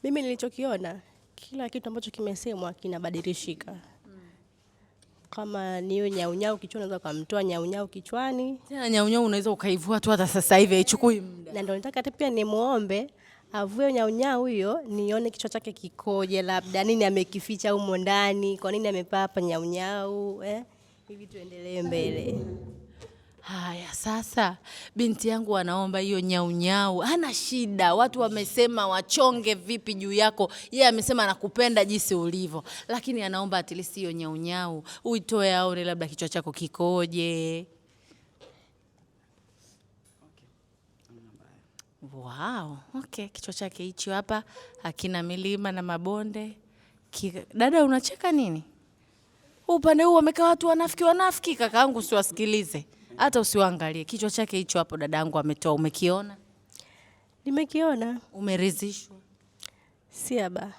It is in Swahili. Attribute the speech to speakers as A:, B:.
A: Mimi nilichokiona, kila kitu ambacho kimesemwa kinabadilishika. Kama niyo nyaunyau kichwani, unaweza ukamtoa nyaunyau kichwani.
B: Tena nyaunyau unaweza ukaivua tu hata sasa hivi, haichukui muda.
A: Na ndio nataka hata pia nimuombe avue nyaunyau hiyo, nione kichwa chake kikoje, labda nini amekificha humo ndani, kwa nini amepaa hapa nyaunyau eh? Hivi tuendelee mbele.
B: Haya, sasa binti yangu anaomba hiyo nyaunyau, hana shida. Watu wamesema wachonge vipi juu yako, yeye amesema anakupenda jinsi ulivyo, lakini anaomba at least hiyo nyaunyau uitoe, aone labda kichwa chako kikoje. Wow, okay, kichwa chake hicho hapa hakina milima na mabonde. Dada unacheka nini? Upande huu wamekaa watu wanafiki wanafiki, kakaangu usiwasikilize. Hata usiwaangalie. Kichwa chake hicho hapo dadangu ametoa, umekiona?
A: Nimekiona.
B: Umeridhishwa?
A: Siaba.